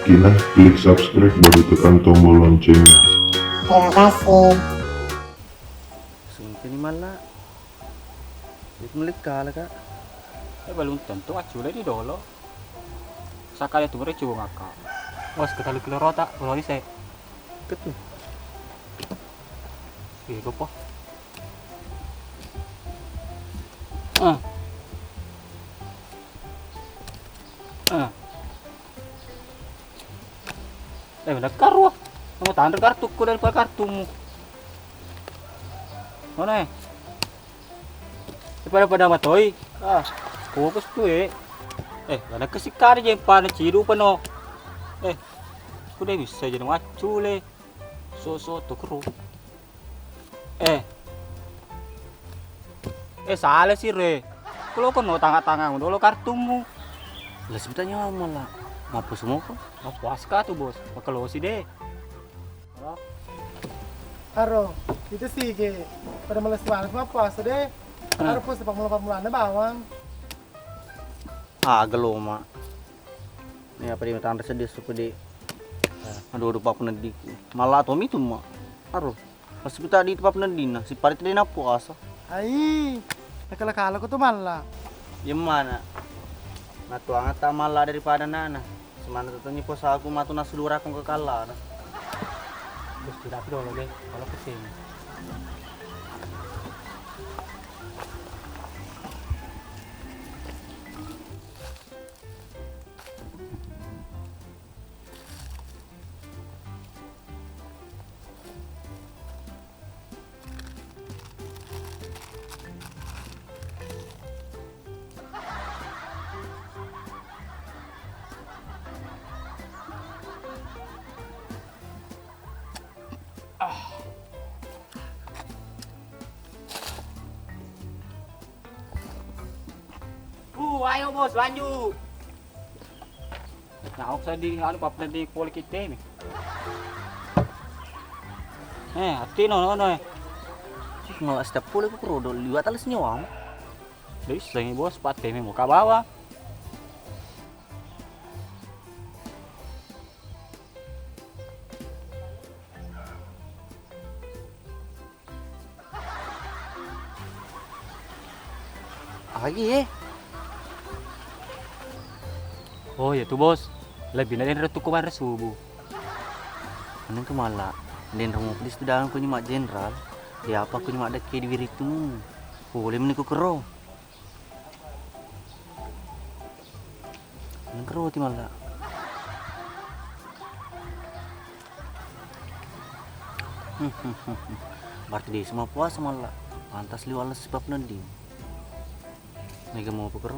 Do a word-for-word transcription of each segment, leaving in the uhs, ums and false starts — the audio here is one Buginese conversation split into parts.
Kina, klik subscribe baru tekan tombol loncengnya. Terima kasih. Sungkeni malla. Itu melikkala, Kak. Eh, belum tentu accule di dolo. Sakali tu mereka cuma ngakak. Bos, ketalu kilo rota, kalau di saya. Ketu. Iya, gopo. Ah. Ah. Eh, bener karo. Kamu tanre kartuku daripada kartumu. Mana, eh? Pada-pada matoi. Ah, fokus tu, eh. Eh, mana kesikari jempana cidu peno. Eh, kuda bisa jadi macule. So-so tu keru. Eh. Eh, sala si re. Kulo kono tanga-tanga dolo kartumu. Lah, sebenarnya mala. Mapo semoko? Mapuaska tu, Bos. Makalosi deh. Aro, itu sih ge. Pada males banget mapuasa deh. Ah. Aro, pos pammula-pammulana bawang. Ah, gelo, Mak. Ini apa dia tanre sedih suku di. Aduh, aduh, papa nediku. Malah tomi tu, Mak. Aro. Pas kita di tempat penedina, si parit dena puasa. Ai, nakala-kala ko tu malla. Yemmana? Natuangata malla daripada nana. Semana tutonyi puasaku matu nasu dua rakong ke kallana. Bos, tidak dolo deh, kalau kesini. Uh, ayo, Bos, lanjut. Nauk sa di anu, papna di pole kita ini. Eh, ati no, no, no, eh. Nggak setiap pole ku rodo liwat alas nyawang. Udah bisa ini, Bos, patemi muka bawah. Agi, eh. Oh, iya tu, Bos. Lebih na denre tu kemarin subuh. Aneng tu mala. Denre mau pedis tu dalam kunyi mak jenderal. Ya apa kunyi mak deke di wiritu. Boleh meniku kero. Nengka roti malla. Berarti de' semua puasa malla. Pantas liwat lesi papneddi. Mega mau pekero.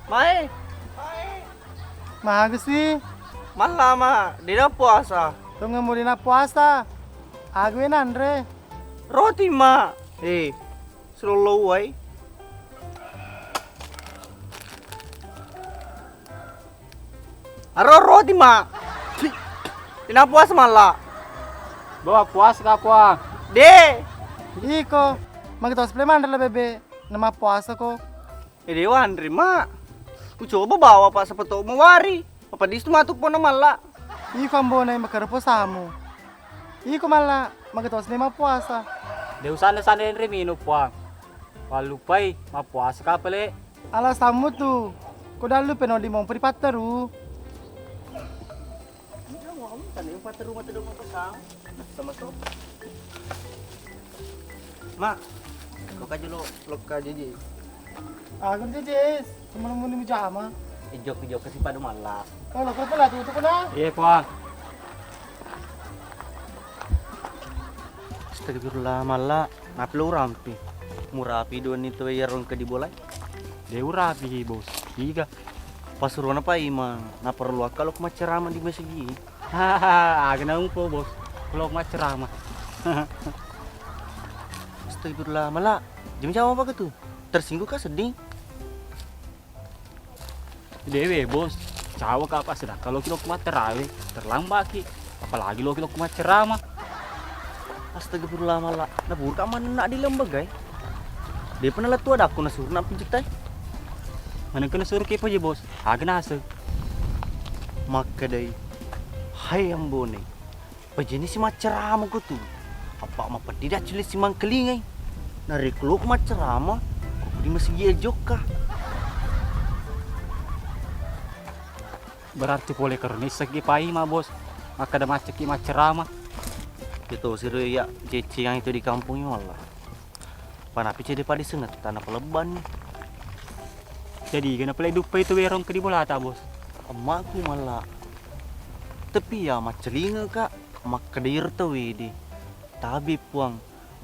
Mae. Magasi. Mallama, dena puasa. Tunggu mu dena puasa. Ague nanre. Roti, Ma. Eh, selolo uwai. Aro roti, Ma. Dena puasa malla. Bawa puasa ka, Puang? De. Iko, magi tos ple manre le bebe, nama puasa ko. Eh, de wanre, Ma. Ku coba bawa pa sapatu mawari. Apa distu matu pona malla. Iko ambona makkaro puasamu. Iko malla, magi tos le mappuasa. De usanna-sanna enre minung, Puang. Wallupai mappuasa ka pale. Alasammu tu, ko dallu penodi mompo ripatteru. Enggak mau, tadi patteru mata dong pasang. Sama tuh. Mak, lokka jolo, lokka jeje. Aku jeje, temen-temen di jama. Ijok-ijok ke si padu malla. Kalau kau pula tutup kena. Iya, Puang. Astagfirullah, malla. Nappa lo urampi. Murapi doni to iyaro engka di bolai. De urapi, Bos. Iga. Pasurona pa imang, naparellu akka lo maccarama di masigi. Hahaha, aga na umpo, Bos. Lo maccarama. Astagfirullah, malla. Jam jam apa tu? Tersinggung kah sedih? Dewe, Bos. Cawa ka apa sedangkan loki lokku mattarawe, terlambat ki. Apalagi loki lokku maccerama. Astagfirullah, malla. Naburka manenna di lembaga e. Depa nalettu adakku nasuru na pijittai. Manengka nasuru ki poje, Bos. Aga naseng. Makkedai, "Hai Ambone, pajani si maccerama ko tu. Apa mapeddi daccu le si mangkelingai. Narekko loko maccerama, ko di masigi e jokka." Berarti pole karo nisseng ki paima, Bos. Makkeda maccekki maccerama. Itu siro iya ceccingang itu di kampung ini, malla. Panapi cede pada sengetta napalebbanni. Jadi, kenapa le duppa itu berong ke di bolata, Bos? Emmakku malla. Tapi ya, maccelinga ka, makkeda iro tau ede. Tabe Puang,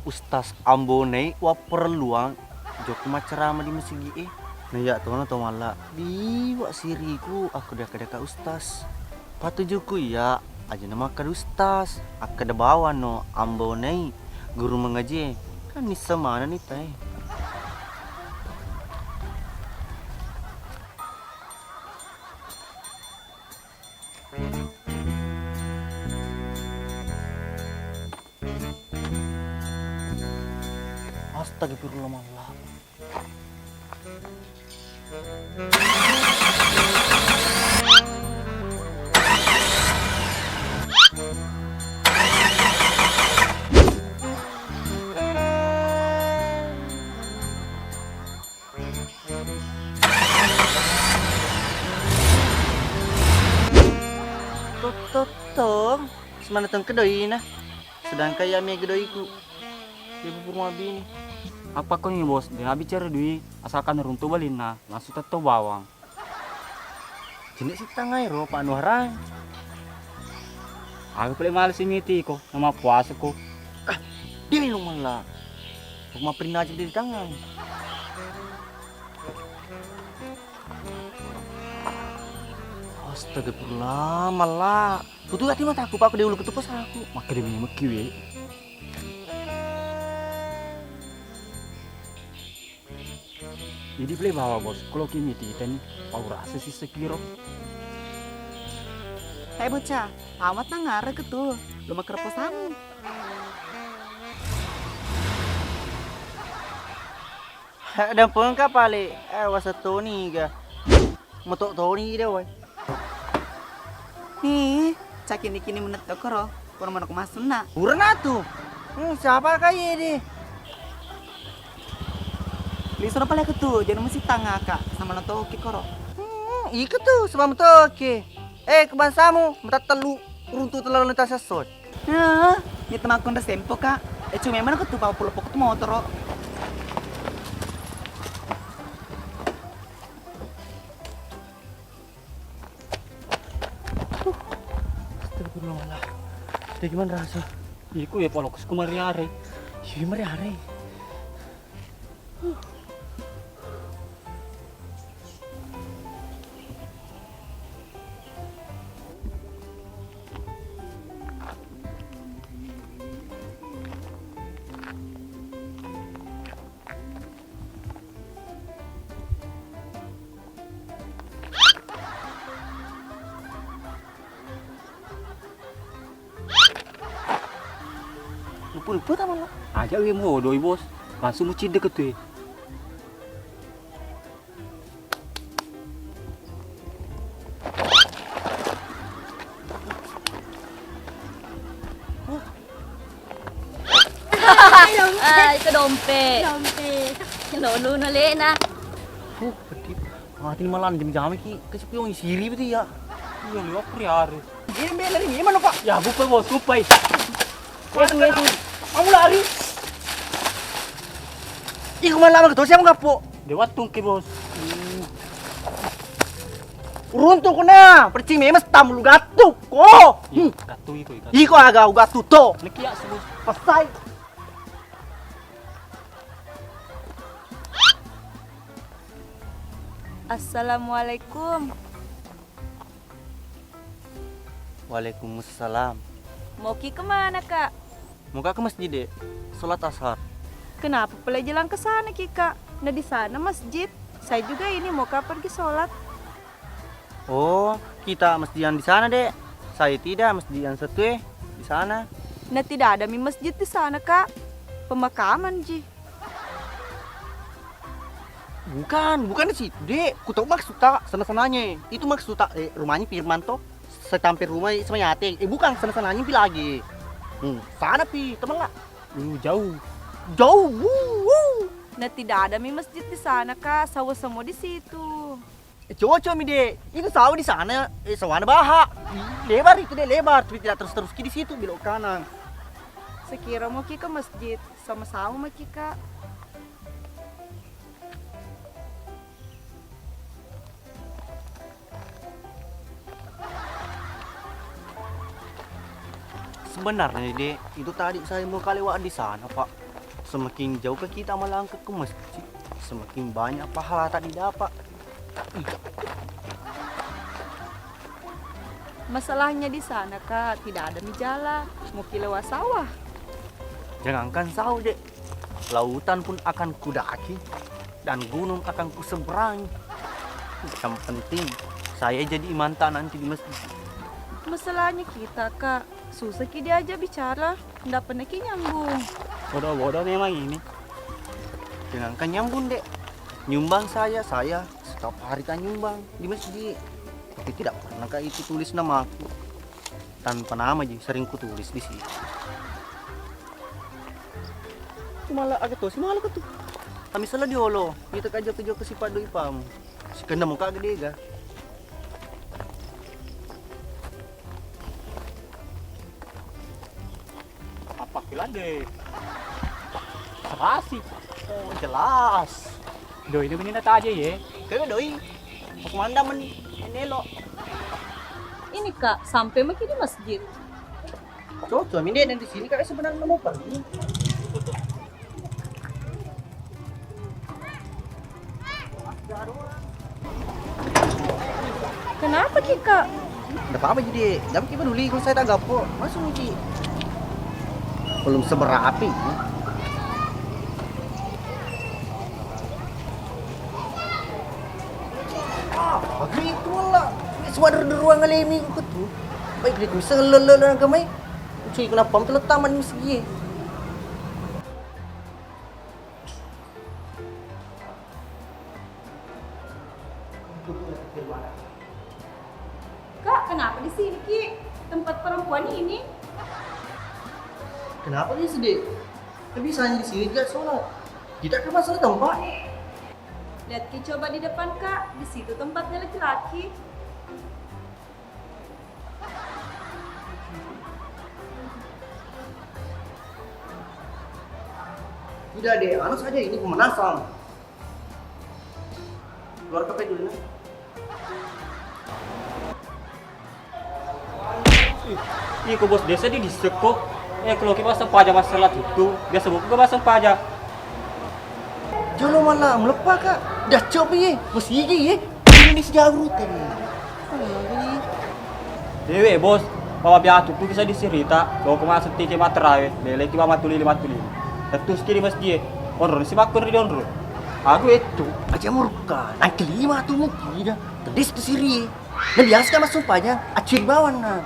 Ustaz Ambonei wapparelluang jokka maccerama di masigi e. Na iya tona to malla. Liwa siriku, aku deka-deka Ustaz. Patujuku iya, aja na makkeda Ustaz, akkeda bawang no Ambonei guru mangaji e. Kan nisseng manenni tae. Astagfirullah, malla. Tototong, semaneng tengke doina. Sedangkan iya mega doiku. Dia bubur mabini. Apa koni, Bos? De nabicara dui, asalkan runtu balinna, langsung tetto bawang. Jenek sittangai ro, Pak Nuharang. Aku pale males miti ko, nama puasa ko. Ah, dia minum malla. Aku maprinna aja di tangan. Astagfirullah, malla. Tutu ati mataku, Pak, aku dia ulu ketupas aku. Makkeda memekki we. Jadi pale bawa, Bos, kalau kimi titani, pau rasa si sekiro. Hai bocah, amat nang arek tu, lu makerposamu. Dampengka pale, eh, wasa toni ga. Metok toni de, wai. Ih, cakini-kini menetto koro, kono manuk masenna. Urana tu. Hmm, siapa kaya di? Lisoro pale aku tu, jangan mesti tangaka sama nonton oke koro. Hmm, iko tu sama nonton oke. Eh, kebangsamu, mata telu, runtu telu nonton sesot. Heh, ni temakku nda sempo ka. Eh, cuma mana aku tu pau pulo pokok motoro. Astagfirullahaladzim. Dia gimana rasa? Iku ya polokus ku mariare. Iya mariare. Lupa-lupa ta malla. Aja we modoi, Bos. Langsung mucidde ke tu. Ah, itu dompet. Dompet. Lolo no lena. Huh, pedih. Mati malam jam-jam ki, kesepiong siri betul ya. Iya, lu apa hari? Ini bela ini mana, Pak? Ya, buka, Bos, buka. Itu, itu. Kamu lari. Ih, kemana lama ketua siapa ngapo? Dia wattung ke, Bos. Runtuh kena, percing memang tamu lu gatuk ko. Iya, hmm. Gatuk iko, iko. Iko aga gatuk to. Niki ya, Bos. Pasai. Assalamualaikum. Waalaikumsalam. Mau ki kemana, Kak? Mau ka ke masjid, Dek. Sholat asar. Kenapa pula jalan ke sana ki, Kak? Nah, di sana masjid. Saya juga ini mau ka pergi sholat. Oh, kita masjid yang di sana, Dek. Saya tidak, masjid yang satu, eh, di sana. Nah, tidak ada mi masjid di sana, Kak. Pemakaman ji. Bukan, bukan di situ, Dek. Ku tahu maksud tak, sana-sananya. Itu maksud tak, eh, rumahnya Firman toh. Setampe rumah sama Yate. Eh, bukan, sana-sananya pi lagi. Hmm, sana pi, teman lah. Uh, jauh. Jauh. Wuh, wuh. Nah, tidak ada mi masjid di sana, Kak. Sawah semua di situ. Eh, cocok mi, Dek. Itu sawah di sana, eh, sawana baha. Lebar itu, Dek, lebar. Tapi tidak terus-terus ki di situ, belok kanan. Sekira mau ki ke masjid, sama-sama maki, Kak. Sebenarnya, Dek, itu tadi saya mau kalewat di sana, Pak. Semakin jauh ke kita melangkah ke masjid, semakin banyak pahala tak didapat. Masalahnya di sana, Kak, tidak ada mi jalan. Mau ki lewat sawah. Jangankan sawah, Dek. Lautan pun akan kudaki dan gunung akan kuseberangi. Yang penting saya jadi imanta nanti di masjid. Masalahnya kita, Kak, susah ki diajak bicara, ndak pernah ki nyambung. Bodoh-bodoh memang ini. Jangankan nyambung, Dek. Nyumbang saja, saya setiap hari tak nyumbang di masjid. Tapi tidak pernah, Kak, itu tulis namaku. Tanpa nama ji sering kutulis di sini. Cuma lah agak tosi malu katu. Kami salah diolo. Kita kaja kejo ke sifat doi pam. Sikenna muka gede ga. Apa kila de? Serasi. Oh, jelas. Doi, ini bener aja ye. Kau doi. Aku mandang men nelo. Ini, Kak, sampai maki di masjid. Cocok mi, Dek, dan di sini, Kak, sebenarnya mau pergi. Kenapa ki, Kak? Nggak apa-apa, jadi jangan ki peduli kalau saya tak gapo. Masuk, Uci. Belum seberapa ini. Ah, itu lah. Ini semua deru-deruan ngalemi ku tu. Baik, dia bisa lele-lele agama. Cuy, kenapa kamu telah tamat masjid? Kak, kenapa di sini ki? Tempat perempuan ini? Kenapa dia sedih? Tapi saya di sini tidak sholat. Kita ke masalah tempat. Lihat ki coba di depan, Kak. Di situ tempatnya laki-laki. Tidak, Dek. Anu saja ini pemanasan. Keluar K P dulu, nah. Ih, iko bos desa di dissek ko. Eh, kalau kita pasang paja masalah itu, biasa buku ke pasang paja. Jolo mala meleppa, Kak. Dah coba ye, masigi ye. Ini sejauh tadi. Dewe bos, bawa biatu tu kisah di sirita, bawa ke masuk tiki materawe, lele ki bawa matuli lima tuli. Tetus kiri masjid, onro si makkur di onro. Aku itu. Aja murka, nang kelima tu mungkin dah. Tedis tu siri. Nah, biasa kan masuk paja, acil bawan nah.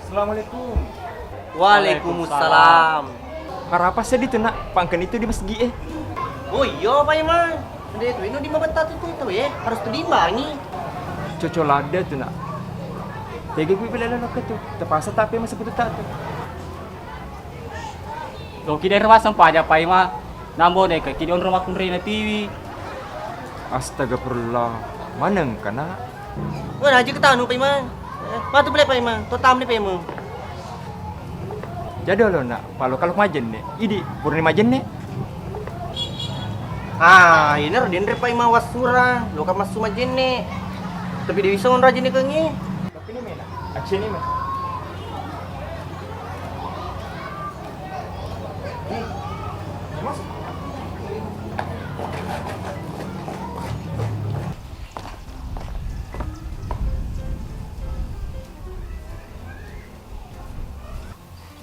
Assalamualaikum. Waalaikumsalam. Harapa seddi tu, Nak, pangken itu di masigi e. Oh iyo, Pak Imam. Nde tu ino di mabetta tu tu, tu, eh, harus tu diimbangi. Coco ladde tu, Nak. Tega kui pila lalo ke tu. Terpaksa tapi masih butuh tak tu. Loki daerah maseng paja, Pak Imam. Nambo deka ki dionro makkunrai na tiwi. Astagfirullah. Maneng kana? Wah, aja ketanu, Pak Imam. Eh, matu pale, Pak Imam. To tam ni, Pak Imam. Jadi lo nak, palo kalau majenne. Idi, purni majenne. Ah, ini ro denre, Pak Imam, wassura. Lo kan massu majenne. Tapi dia bisa onra jenne kengi. Tapi ini mena. Action ini.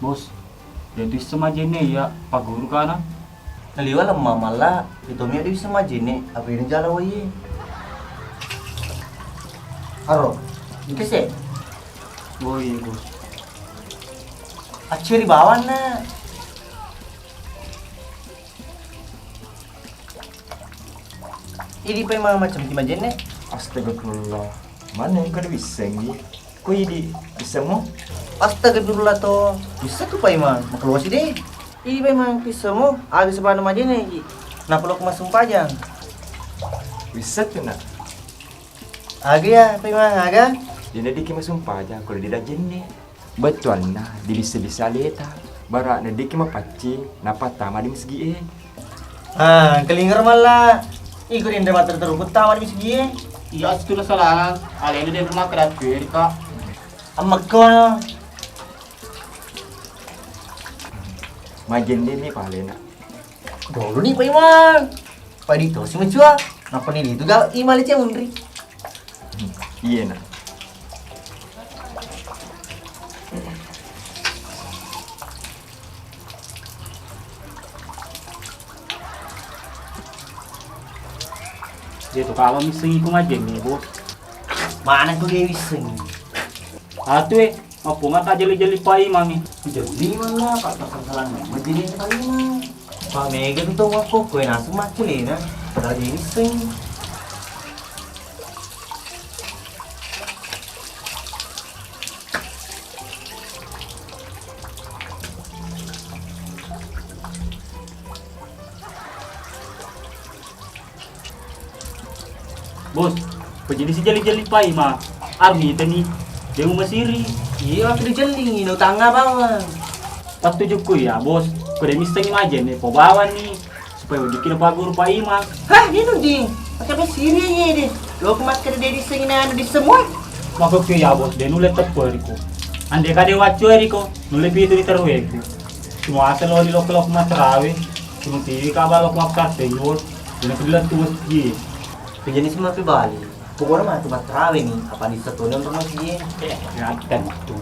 Bos, Iya tu isseng majenne iya, paguru kana. Naliwa lemma malla, itomi ada isseng majenne, apa ini jala wai. Aro, engke se. Oh iya, Bos. Acceri bawanna. Idi Paimang macam ki majenne. Astagfirullah. Mana yang kada wissengi? Ko idi issemmu? Astagfirullah to. Wissekku Paimang, makaluasi de. Idi Paimang issemmu, aga sebana majenne ki. Napa lo masumpajang? Wissekku nak. Aga ya Paimang, aga? Dina diki masumpajang kalau dida jenne. Bettuanna, dibissa-bissa aleta. Bara'na diki mapaccing, napattama di masigi e. Ah, engka lingero malla. Iko denre matteru-teru kuttama di masigi e. Iya, situ na salah. Alena denre makkeda cueri, Kak. Ammekko. Majenne ni palena. Dolo ni Paimang. Padi tosi macua. Nappa ni itu ga imali cewunri. Iye na. Dia tu kalau missengi ku majenne, Bos. Mana ku dia missengi? Atu e, apa mata jeli-jeli Paimang e? Jeli mana, Pak, tak salah majenne Paimang. Pak Mega tu tau aku, kue nasu macam ni na. Lagi missengi. Bos, pejini si jeli-jeli Paimang. Armi teni, dia mau masiri. Iya, aku dijelingi, no tangga bawang. Patujukku ya, Bos. Kode missengi majenne, po bawang ni. Supaya wajikki napaguru Paimang. Hah, iyanu di. Pakai apa siri aja deh. Lo aku masker dia di sini anu di semua. Maksudku ya, Bos, de nulle teppo riko. Ande kade waccu riko, nulle pitu di terweku. Cuma asal lo di lok-lok materawe. Cuma tiwi kaba lok makkarte, Bos. Dina kedua tu masjid. Kejani semua pi Bali. Pokoknya mah tu materawe nih. Apa di satu nonton masjid? Ya, kan tu.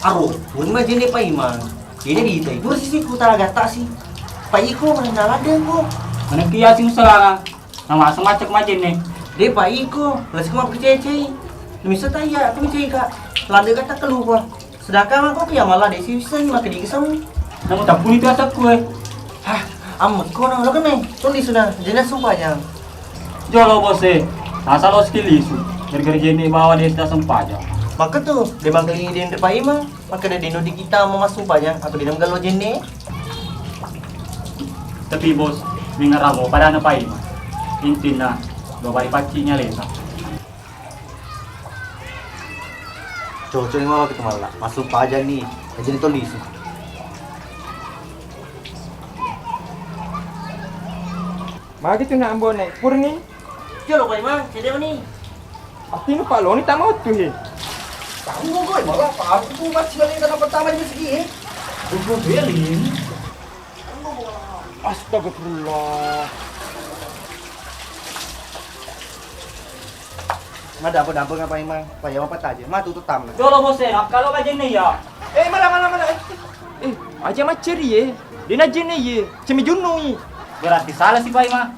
Aro, pun majene Paimang. Jadi di tai dua sisi ku talaga tasi. Paiko mana ladde ko. Mana kia sing salah. Nama asam macet majene. De paiko, lasi ku mau kececei. Misa taya aku mencei ka. Ladde kata kelupa. Sedangkan aku kia malah de sisi maka di kesemu. Namu tapuni tu asakku e. Hah, ammekko nang lo kene. Tuli sudah, jadi sumpah jang. Jolo bose, nasa lo skill lisu. Gara-gara jene bawa desa sempajang. Maka tu, de mangkelingi de ndepa ima, maka de dino di kita mau masuk pajang, apa de galo jene? Tapi bos, mingaramo pada na paima. Intina, lo bari pacinya lesa. Cocok ni mawak itu malah, masuk pajang ni. Aja ni toli su. Magi tu nak ambo naik pur ni. Jolo koi mang, cedek ni. Ati nu paloni tak mau tu he. Kamu koi malah, aku masih balik tanah pertama di sini he. Buku beli. Astagfirullah. Madampa-dampa ngapa imang? Paya apa taja? Matu tu tam. Jolo bose, akkalo ka jenne ya. Eh, mana, mana, mana? Eh, eh, aja maceri ye. Dena jenne ye. Cemi junnu i. Berarti salah si Pak Imang.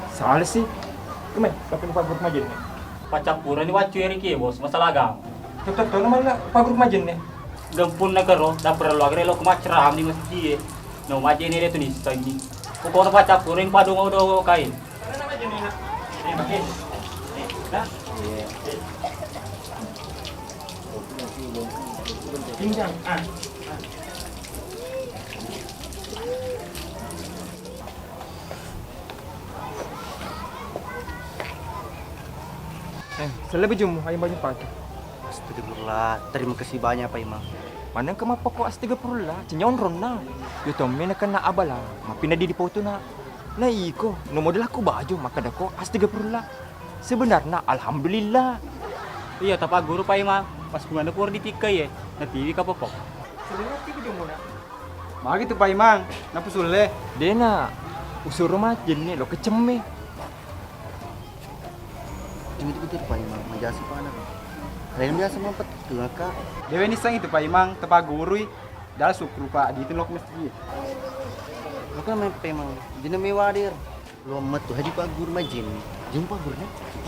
Salah si. Kemai, tapi lupa buruk majenne. Paccappurani waccu eri ki bos, masalah agama. Tetep to namanya Pak Guru majenne. Gempunna kero, da perlu agare lo macram di masjid. No majene de tu ni sangi. Pokokna paccappureng padongo-dongo kain. Pinggang. Ah. Eh, selebih jumu, ayo banyak pakai. Astagfirullah, terima kasih banyak Pak Imam. Maneng ke mapoko astagfirullah, cenyon ronna. Yo tommi na kena abala, mapi na di dipotuna. Na iko, no model aku baju, maka dako astagfirullah. Sebenarnya alhamdulillah. Iya, tapa guru Pak Imam, pas kumana pur ditikka ye, na tiwi ka popok. Sebenarnya tiwi jumu na. Magi tu Paimang, napu sulle? Dena, usuru ma jenne lo kecemme. Ini tu Paimang, majasi pana. Lain biasa mampettu, Kak. Dewe nissengngi tu paimeng, tepagurui. Dala sukkuru, Pak, ditu lok masjid. Maka main paimeng, dina mewa dir. Lo metu hadi pagguru majin. Jumpa guru,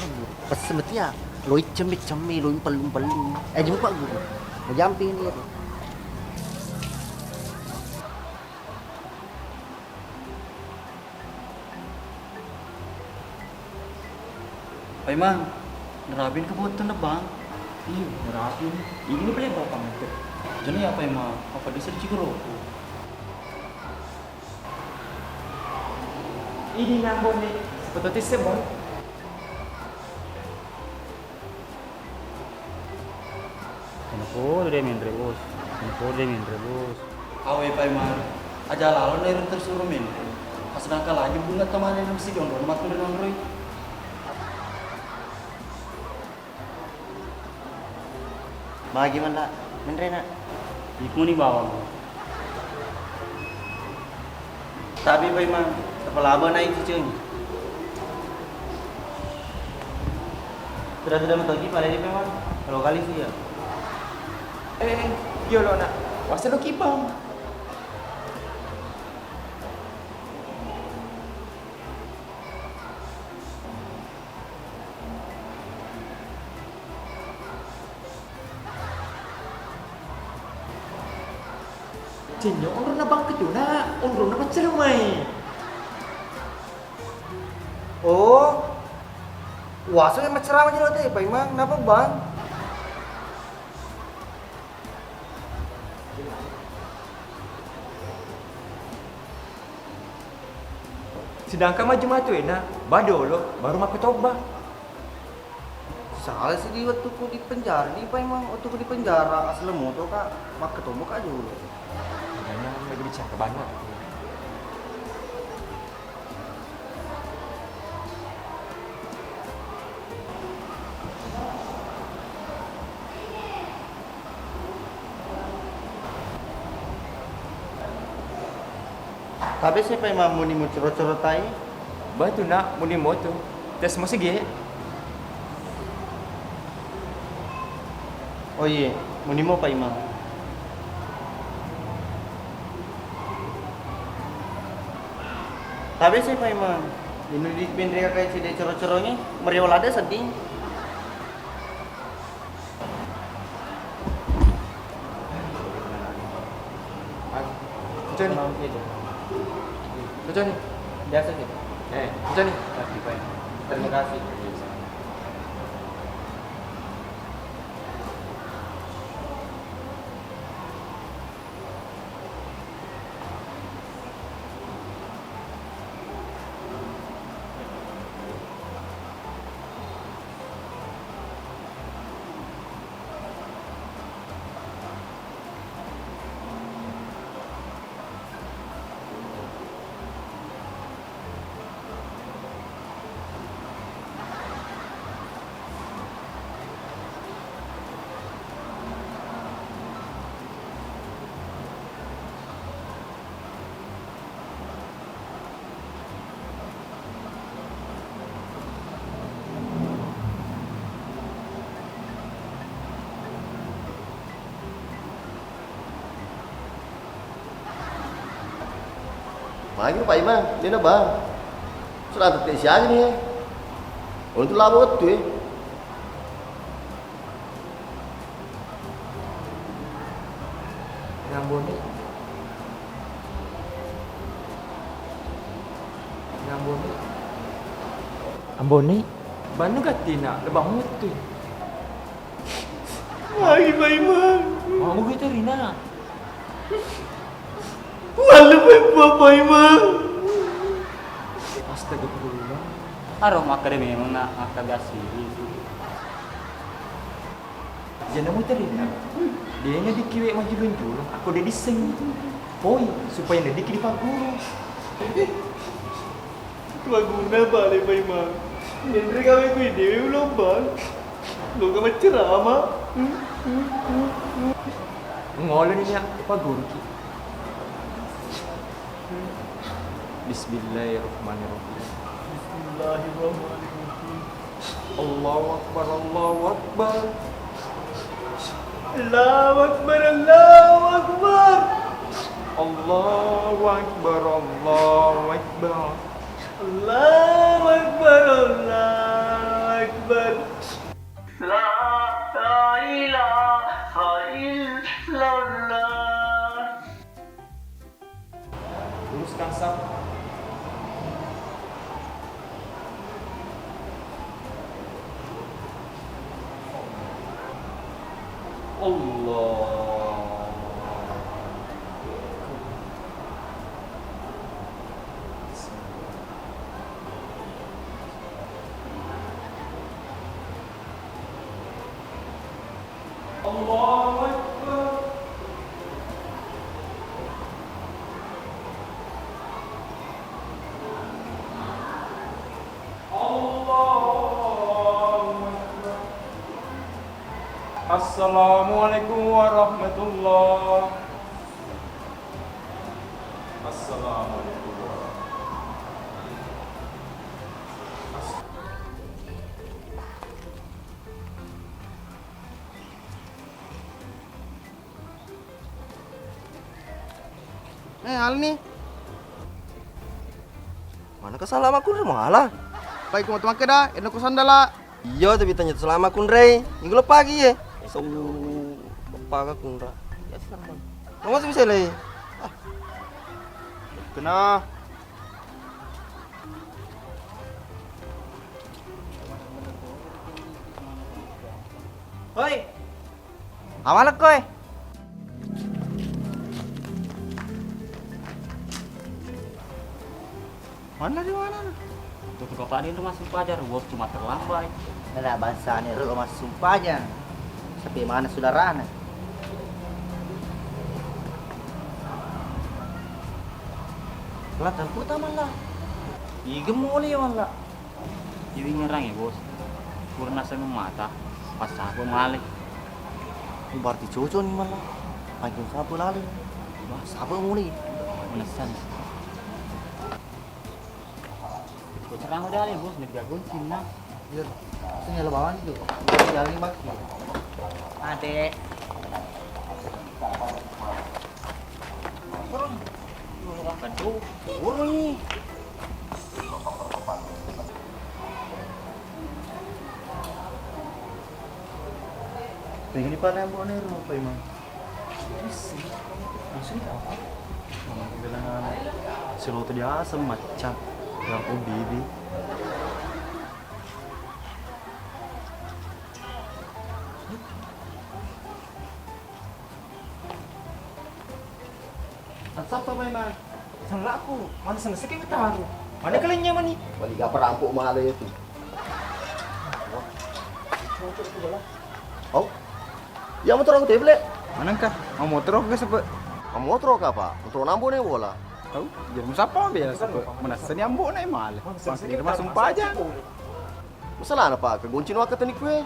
pagguru. Pas semetia, lo cemme-cemme, lo pellung-pellung. Eh, jumpa guru. Majampi ini. Paimeng, narapini ke bottenna, Bang? Iya, narapini. Ini pale Bapak ngantuk. Jadi apa, Imang? Apa desa di Cikuroku? Ini nambone. Seperti itu, Bang. Kenapa dia main rebus? Kenapa dia main rebus? Awe, Paimeng. Aja lalo na irung tersuruh main. Pas nangka lagi bunga temane nang si Jondo, na matur nang Roy. Bagi manda, menre nak. Iku ni bawang. Tapi Paimeng, tapalaba nai cicing. Sudah-sudah metoki pada di Paimeng. Kalau kali sih ya. Eh, eh, iya lo nak. Wasa lo kibang. Cenyo, onronna bangke tu, nak. Onronna maccalu mai. Oh. Waso yang maccarama jero te, Paimeng. Napa, Bang? Sedangkan maju matu enak, badolo baru makkutobba. Salah sih di waktuku di penjara, di Paimeng, waktuku di penjara, asli moto kak, makkutobba kak dulu. Makanya lagi bicara banget. Tabe siapa yang mamuni mu coro-coro tai? Batu nak muni moto. Tes mo sige. Oh iye, munimo Paimeng. Tabe si Paimeng. Inu di penre kakai cede coro-corongi, merio lada seding. Cocok ni. Cocok ni. Biasa sih. Eh, cocok ni. Terima kasih. Magi Pak Imang, dena bang. Sudah tette siaga ni, eh. Untuk lama waktu, eh. Ngamboni. Ngamboni. Amboni. Bannu gattina, lebang mutu. Magi Pak Imang. Mau gue terina. Malu Pak Imang. Astagfirullah. Aro makkeda memang na makkeda asli. Jana muterina, de' nadikki we maju benjulung, akko de' disseng. Poi, supaya nadikki dipagguru. Tuaguna bale Pak Imang. Menre gawe kui dewe ulombang. Loka maccerama. Ngolo ni ya, pagguruki. Bismillahirrahmanirrahim. Bismillahirrahmanirrahim. Allahu Akbar, Allahu Akbar. Allahu Akbar, Allahu Akbar. Allahu Akbar, Allahu Akbar. Allahu Akbar, Allahu Akbar. La ilaha illallah. Luruskan saf. Allah. Allahu Akbar. Allahu Akbar. Assalamualaikum warahmatullah. Assalamualaikum warahmatullah. Eh, Alni. Mana ka salama kunre mala? Pai ku matu makkeda, enno ku sandala. Iya, tapi tanya tu salama kunre. Minggu lepas lagi ye. Esok lepas ka kunra. Ya, salama. Kamu masih bisa le? Ah. Kena. Hoi. Awalek koe. Mana di mana? Untuk bapak ini rumah sempajar, bos cuma terlambat. Nala bangsa ni rumah sempajar. Sampai mana saudarana? Lah, tangku taman lah. Igem mole wala. Iwi ngerang ya, Bos. Purna seneng mata, pas sapa male. Oh, berarti cocok nih malah. Panggil sapa lali? Wah, sapa mulai? Menesan. Kok cerang udah nih, Bos, nih jago cinna. Iya. Sini lo bawaan itu. Jalan baki. Adek. Aduh, turun nih. Pengen di Palembang nih, rumah Pak Imam. Isi, maksudnya apa? Mama bilang, "Siloto di asam macam, bilang, oh, bibi." Sapa mai ma? Sallaku, mana sengeseke taru. Mana kalenya mani? Balik apa rampok malah itu? Oh. Ya motor aku teble. Manengka? Mau motor aku ke sepe? Mau motor aku apa? Motor nambo ne bola. Tahu? Jadi sapa biasa sepe? Mana seni ambo ne malah. Masih di rumah sumpah aja. Masalahna, Pak, kegonci no akkatenni kue.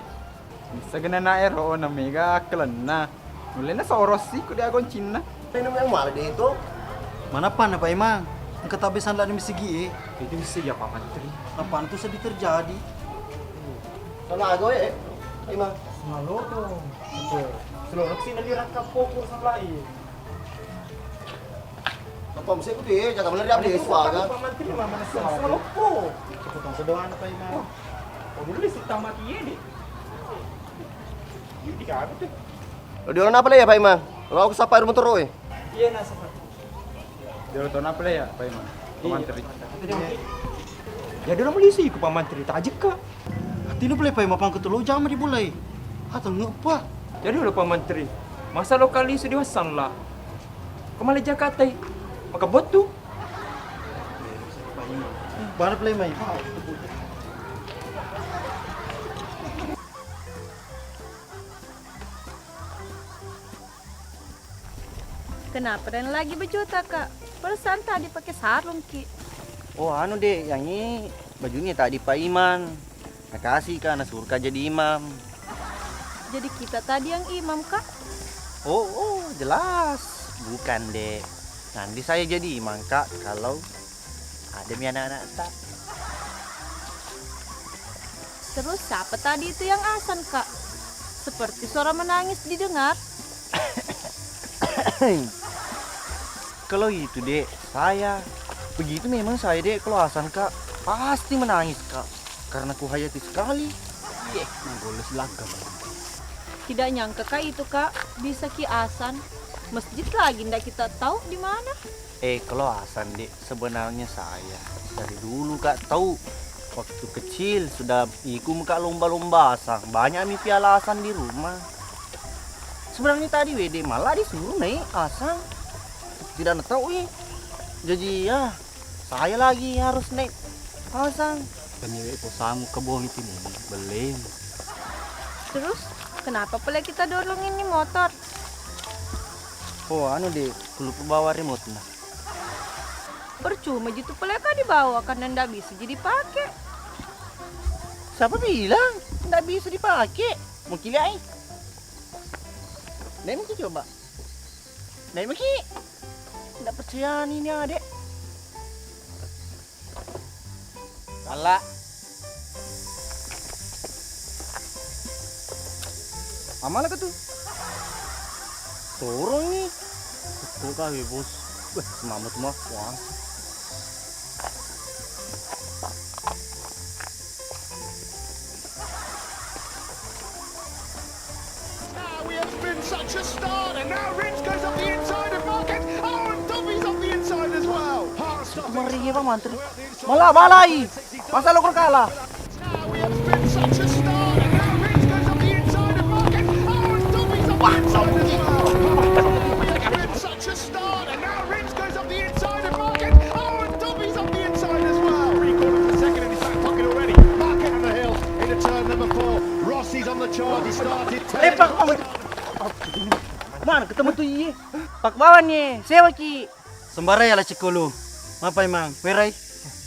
Bisa gena na ero na mega akkelenna. Nullena sorosi ko dia goncinna. Ini memang malah dia itu. Mana panna, Pak Imang? Engka tabe sandala di mesigi e. Itu bisa ya, Pak Mantri. Apa itu sedih terjadi? Sama ago e, Pak Imang. Saloto. Saloto sih nanti rangkap fokus sama lain. Apa mesti aku deh, jangan bener dia beli suara. Pak Mantri mah mana sih? Salopo. Cepetan sedoan, Pak Imang. Oh, dulu sih tamat iya deh. Ini tiga aku tuh. Lo dia apa ya, Pak Imang? Lo aku sapa air motor, oi? Iya, nah, sapa. Dia tahu apa ya, Pak Imang? Pak Mantri. Jadi orang beli sih ke Pak Mantri, tak aja, Kak. Tino pale pai mapang ketulo jama di bulai. Atau ngepa? Jadi udah Pak Mantri. Masa lokal isu di wasan lah. Kemana Jakarta? Maka botu. Mana play mai? Kenapa dan lagi bejuta, Kak? Perasaan tadi pakai sarung ki. Oh, anu, Dek, yang ini bajunya tadi Pak Iman. Nakasih, Kak, nasuruh, Kak, jadi imam. Jadi kita tadi yang imam, Kak? Oh, oh, jelas. Bukan, Dek. Nanti saya jadi imam, Kak, kalau ada mi anak-anak, Kak. Terus siapa tadi itu yang asan, Kak? Seperti suara menangis didengar. Kalau itu, Dek, saya begitu memang saya, Dek. Kalau Hasan, Kak, pasti menangis, Kak, karena kuhayati sekali. Yeh, nah, goles lagam. Tidak nyangka, Kak, itu, Kak, bisa Ki Hasan. Masjid lagi ndak kita tahu di mana. Eh, kalau Hasan, Dek, sebenarnya saya dari dulu, Kak, tahu. Waktu kecil sudah ikut, Kak, lomba-lomba Hasan. Banyak mi piala Hasan di rumah. Sebenarnya tadi wede malah disuruh naik Hasan. Tidak tahu, eh. Jadi ya, saya lagi harus naik Hasan. Kami wek posamu kebong itu nih, belum. Terus, kenapa pula kita dorong ini motor? Oh, anu, Dek, lupa bawa remote nah. Percuma jitu pale ka dibawa karena ndak bisa jadi pake. Siapa bilang ndak bisa dipake? Mau kili ai. Naik mungkin coba. Naik mungkin. Ndak percaya ni, ini adek. Kala. Amala ka tu? Turun ni. Tuh ka, bos. Weh, semamut mah. Wah. Now we have been such a start, and now Rins goes up the inside of Marquez. Oh, and Dobbie's up the inside as well. Hard stuff. Mari, Pak Mantri. Malah balai. Masa lo kalah? Now we have been such a start, and now Rins goes up the inside of Marquez. Oh, and Dobbie's up the inside as well. Now we have been such a start, and now Rins goes up the inside of Marquez. Oh, and Dobbie's up the inside as well. Recall of the second in his back pocket already. Marquez and the hill into turn number four. Rossi's on the charge. He started. Lepak. Mana ketemu tu iye? Pak Bawan ye, sewa ki. Sembarang ya lah cikulu. Mapai mang, werai.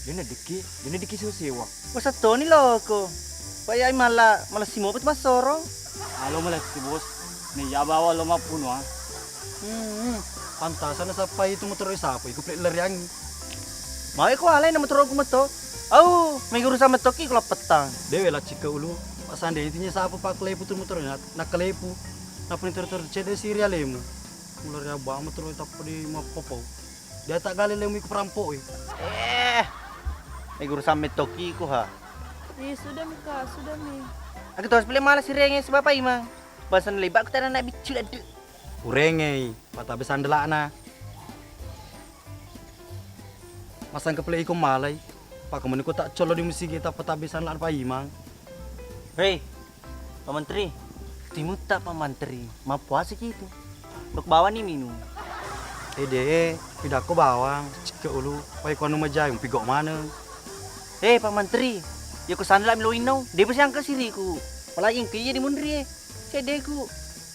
Dena diki, dena diki sewa-sewa. Masa toni loko. Payai mala, mala simo pet masoro. Alo mala si bos. Ni ya bawa lo mapunu ah. Hmm. Pantasan sappa itu motor sapu, iku plek lari angin. Mau ko alai na motor ku meto. Au, mega urusan meto ki kula petang. Dewe lah cike ulu. Pasande intinya sapu pak lepu tu motor na, na kelepu. Napa ni terus-terus cede siri alemu. Ular ya bang motor tappa di mapopo. Dia tak gali lemu iku perampok e. Eh. Mega urusan meto ki ku ha. Eh, sudah mi ka, sudah mi. Aku terus pilih malas sirenge si bapak imang. Basan lebak ku tanah nak bicu ladde. Urengei, patabe sandelakna. Masang kepele iko malai. Pak kemeni ko tak colo di musigi tak patabe sandelakna Pak Imang. Hei, Pak Menteri, timu tak Pak Menteri, mapuasa ki itu. Lok bawa ni minum. Eh de, pidako bawang, cike ulu, pai ko anu majai, pigok mana? Hei Pak Menteri, ya ko sandelak milo inau, de pasti angka siriku. Apalagi engke iya di munri eh. Cedeku.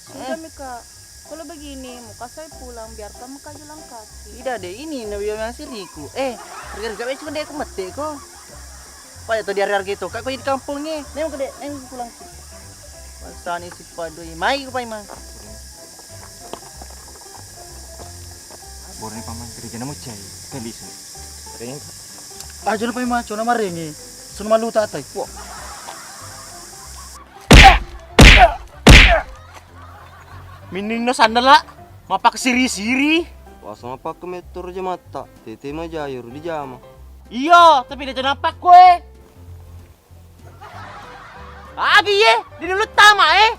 Sudah mi kak. Kalau begini, muka saya pulang, biarkan muka jalan kaki. Tidak deh, ini nabi yang siriku. Eh, harga-harga itu kan deh aku mete ko. Apa ya tadi hari-harga itu, kak kau di kampung nih. Neng ke dek, neng pulang ki. Pasani si padui, mai ku paimang. Borne paman kerja nemu cai, kan bisa. Ring. Aja lu paimang, cona marengi. Sunu malu tatai. Wah. Minning no sandala, mapak siri-siri. Wasa mapak metur jamatta, tete majayur di jama. Iyo, tapi dia jenapa kue. Agi ye, di dulu tama eh.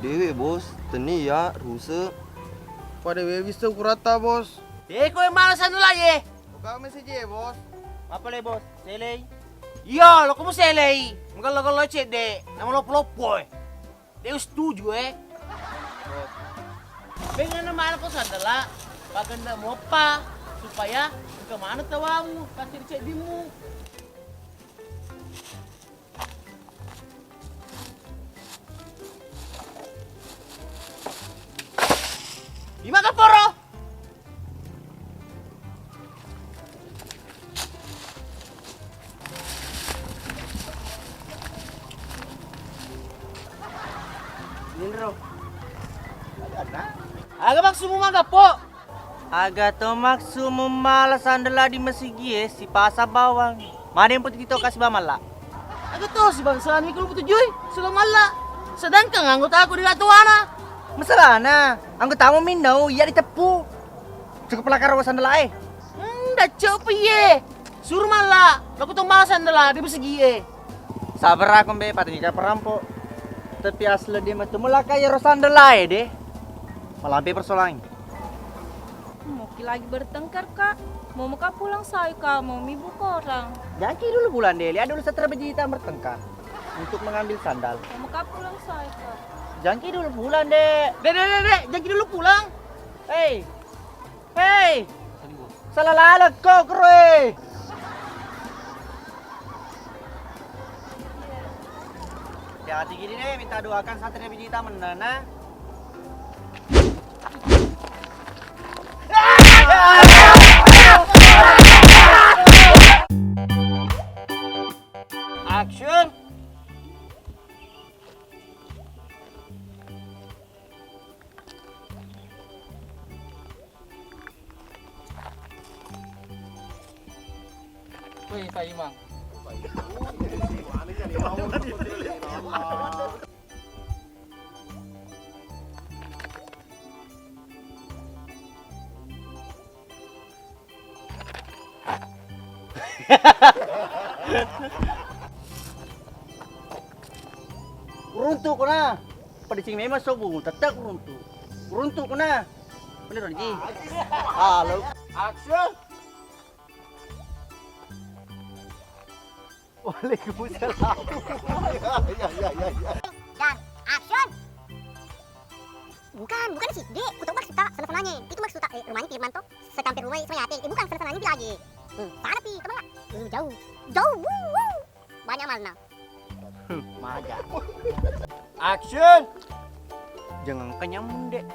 Dewe bos, teni ya, ruse. Pada we bisa kurata bos. Eh, kue malas anu lah ye. Buka message ye bos. Apa le bos? Selei. Iya, lo kamu selei. Mengkalo-kalo cedde, nama lopo-lopo eh. Dia setuju eh. Dengan mana kau sandala, pagenda mopa supaya kemana tawamu kasih ceddimu. Di mana poro? Ninro. Aga maksumu magapo? Aga to maksumu mala sandala di masigie sipasa bawang. Mane putih to kasi bamala. Aga to si bangsana Miko lu tujui, selo malla. Sedangkan anggotaku de' tuana. Masalahna, anggotamu minnau iya diteppu. Cukup lakar wa sandalae. Nda cok piye. Suru malla, loko to malla sandala de' besegie. Sabar aku mbe, patengika perampo. Tapi asli de' metu mulaka iyaro sandalae de'. Malampe persoalangi. Moki lagi bertengkar, Kak. Mau meka pulang saya, Kak. Mau mi buka orang. Jangki dulu pulang, Deli. Ada dulu setra bejita bertengkar untuk mengambil sandal. Mau meka pulang saya, Kak. Jangki dulu pulang, Dek. Dek, Dek, Dek, Dek. Jangki dulu pulang. Hei. Hei. Salah lalek kok, Roy. Hati-hati gini deh, minta doakan satria bejita menang, nah. Action. Woi, Pak Imang. Runtuk kona. Pada sing memang sobu, tetap runtuk. Runtuk kona. Bener, Ji? Halo. Action. Waalaikumsalam. Ya, ya, ya, ya, ya. Dan action. Bukan, bukan sih, Dek. Ku tahu maksudnya, sana-sananya. Itu maksudnya, eh, rumahnya Firman tuh. Sekampe rumah sama Yate. Eh, bukan sana-sananya lagi. Hmm, sana pi, teman lah. Jauh, jauh. Jauh, wuh, wuh. Banyak malna. Maja. Action. Jangankan nyambung, Dek.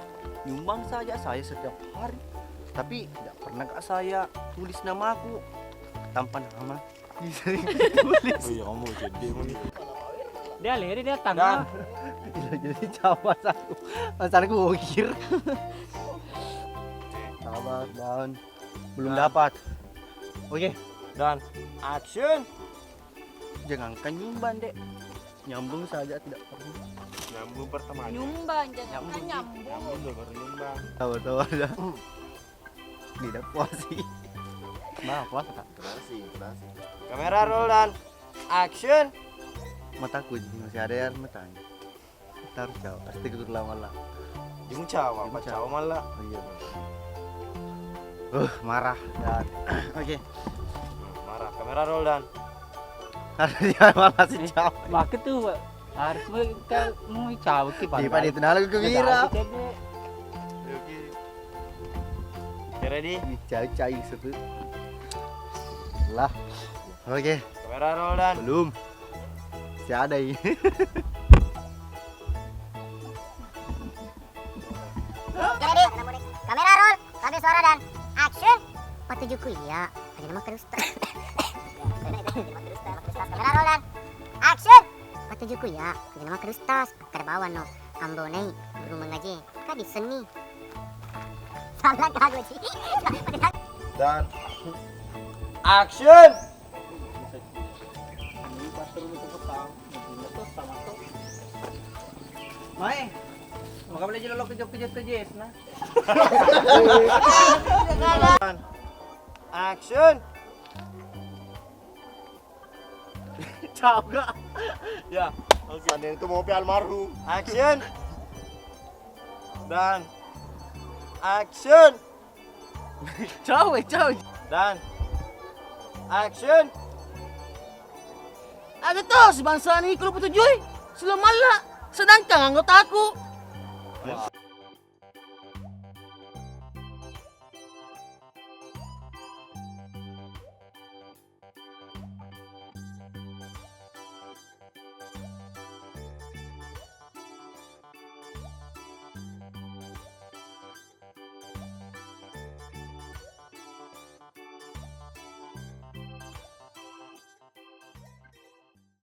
Nyumbang saja saya setiap hari. Tapi tidak pernah gak saya tulis namaku tanpa nama. Bisa tulis. Oh iya, kamu cedek muni. Dia lari, dia tangga. Dan. Jadi cawa satu. Masalahku wokir. Sabar, dan. Belum dapat. Oke. Dan action. Jangankan nyumbang, Dek. Nyambung saja tidak pernah. Nyambung pertama aja. Nyumbang, jangankan nyambung. Nyambung. Nyambung dulu baru nyumbang. Tahu, tahu aja. Tidak puas sih. Nah, puas, Kak. Terima kasih, terima kasih. Kamera roll dan action. Mataku jadi masih ada air matanya. Taruh cawa, pasti ketutup lama lah. Jung cawa, apa cawa malah? Oh iya, bener. Uh, marah dan oke. Hmm, marah. Kamera roll dan. Harus dia malah si cawa. Maka tuh, Pak. Harus mau cawa ki. Di pada itu nalo ke Wira. Oke, oke. Oke, ready? Cawa cawa sebut. Lah. Oke. Kamera roll dan. Belum. Masih ada ini. Jadi, kamera roll, tabe suara dan action. Patujuku iya, aja nama Kristus. Kamera roll dan action. Patujuku iya, aja nama Kristus. Kada bawa no, ambo nai guru mengaji. Kadi seni. Salah kagak sih. Dan action. Mai, maka boleh jelo kejut-kejut ke Jess, nah. Action. Ciao, Kak. Ya, oke. Seandainya itu mau almarhum. Action. Dan action. Cawe, cawe. Dan action. Aga to si bangsana Miko lu patujui, silo malla, sedangkan anggotaku